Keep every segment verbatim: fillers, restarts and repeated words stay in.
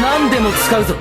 何でも使うぞ。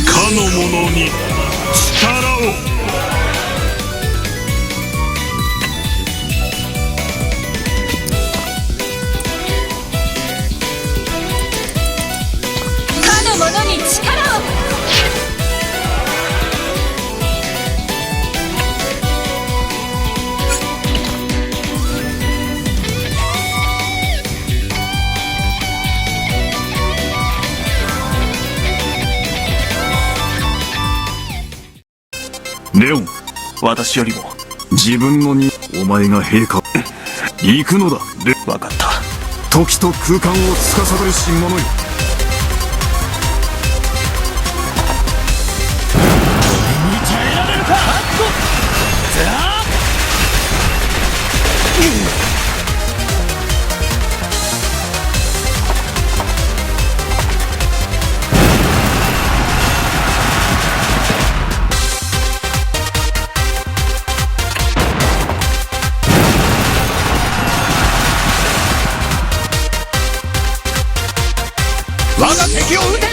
かの者に力を。かの者に力を。レオン、私よりも自分のに、お前が兵か。行くのだ。で、わかった。時と空間を司るし者よ。俺に耐えられるか。我が敵を討て。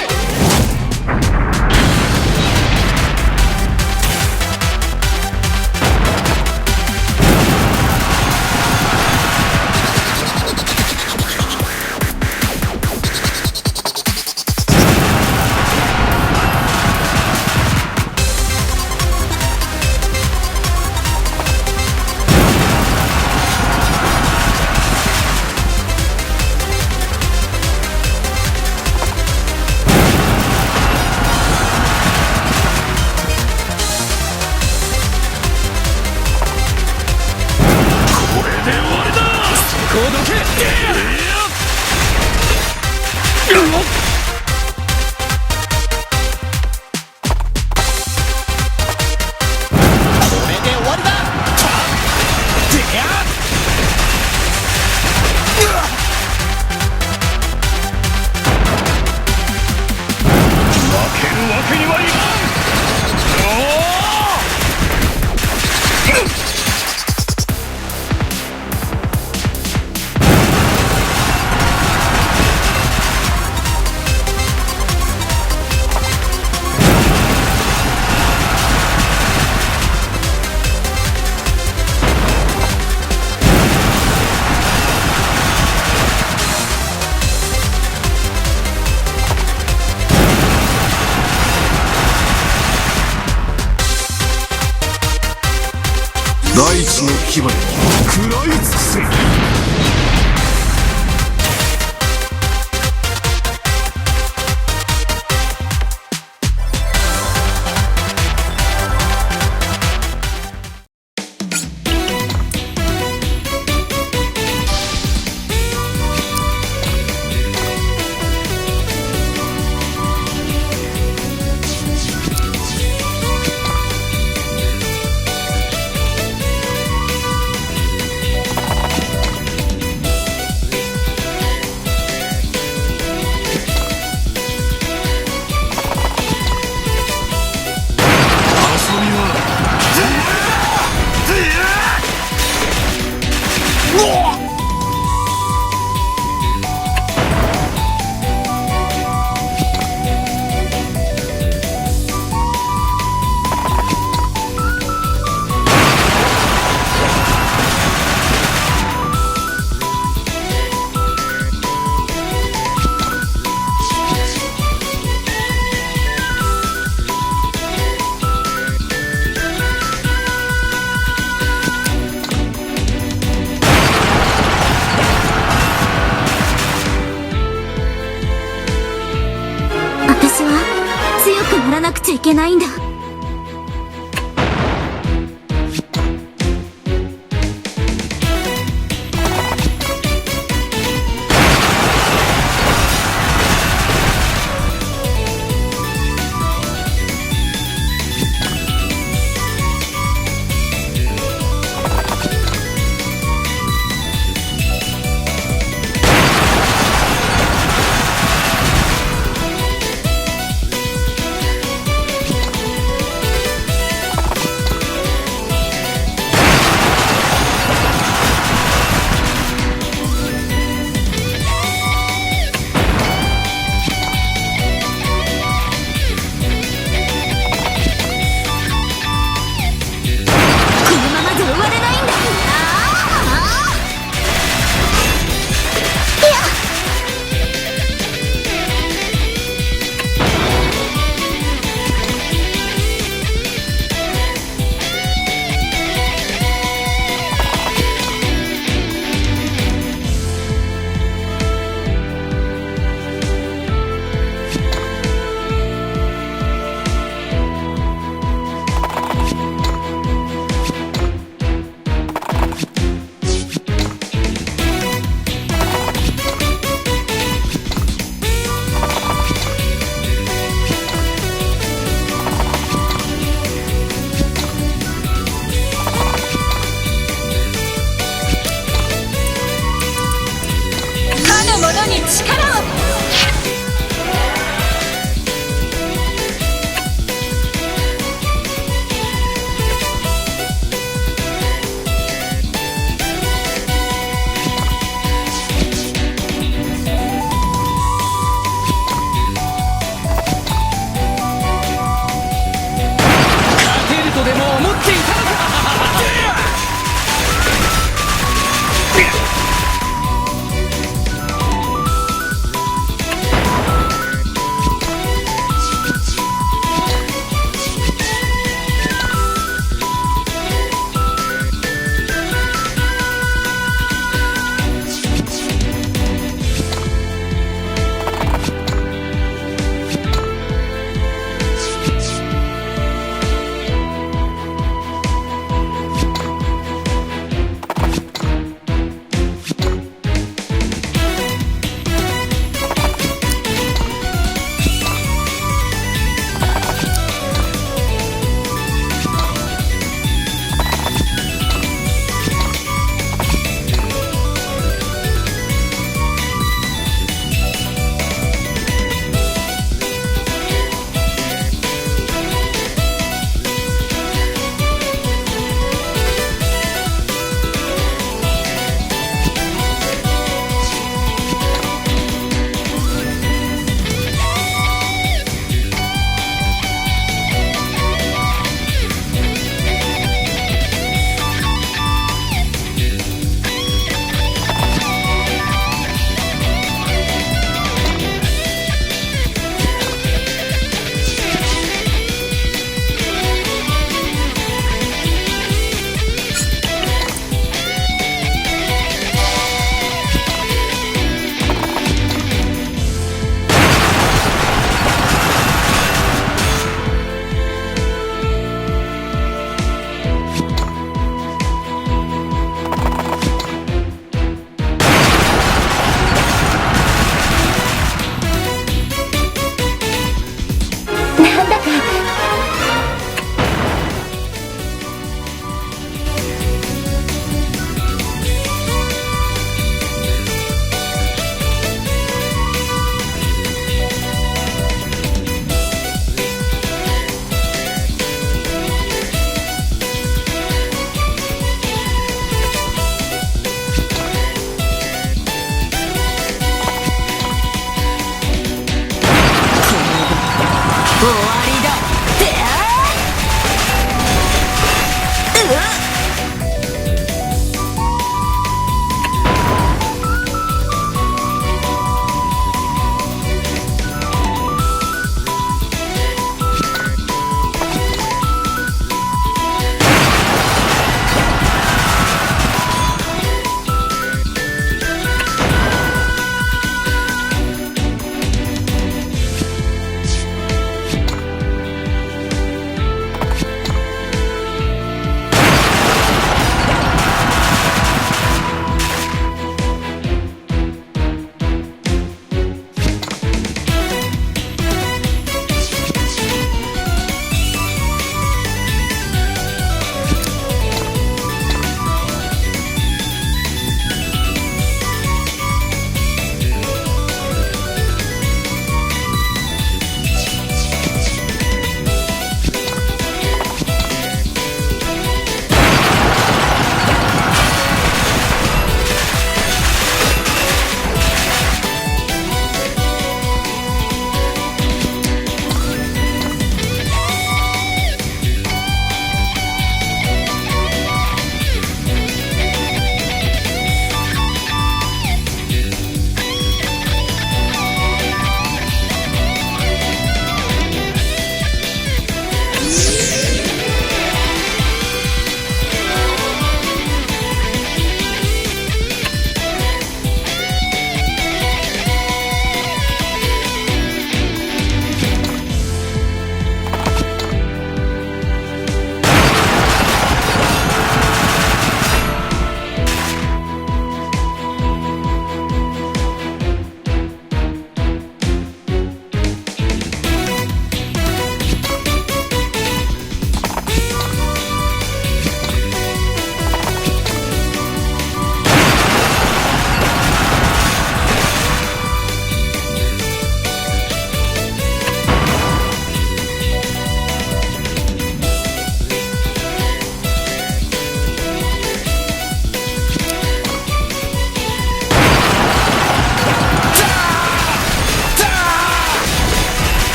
これで終わりだ。そこをどけ。これで終わりだ。負けるわけにはいかん。大地の牙よ、食らい尽くせ。いけないんだ。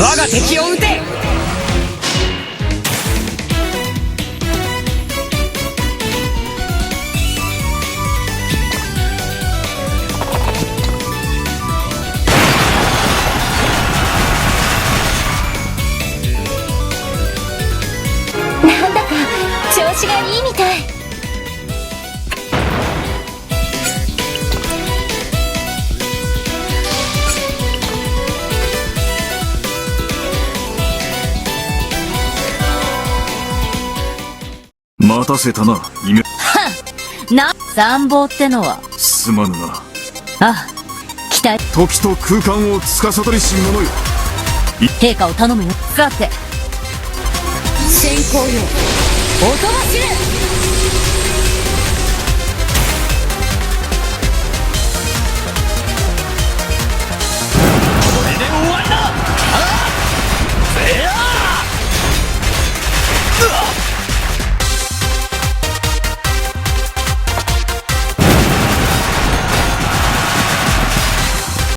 我が敵を討て。なんだか調子がいいみたい。待たせたな、イメ。な参謀ってのは。すまぬな。あ、期待。時と空間を司りし者よ。陛下を頼むよ。さて、先行よ。おとなしれ。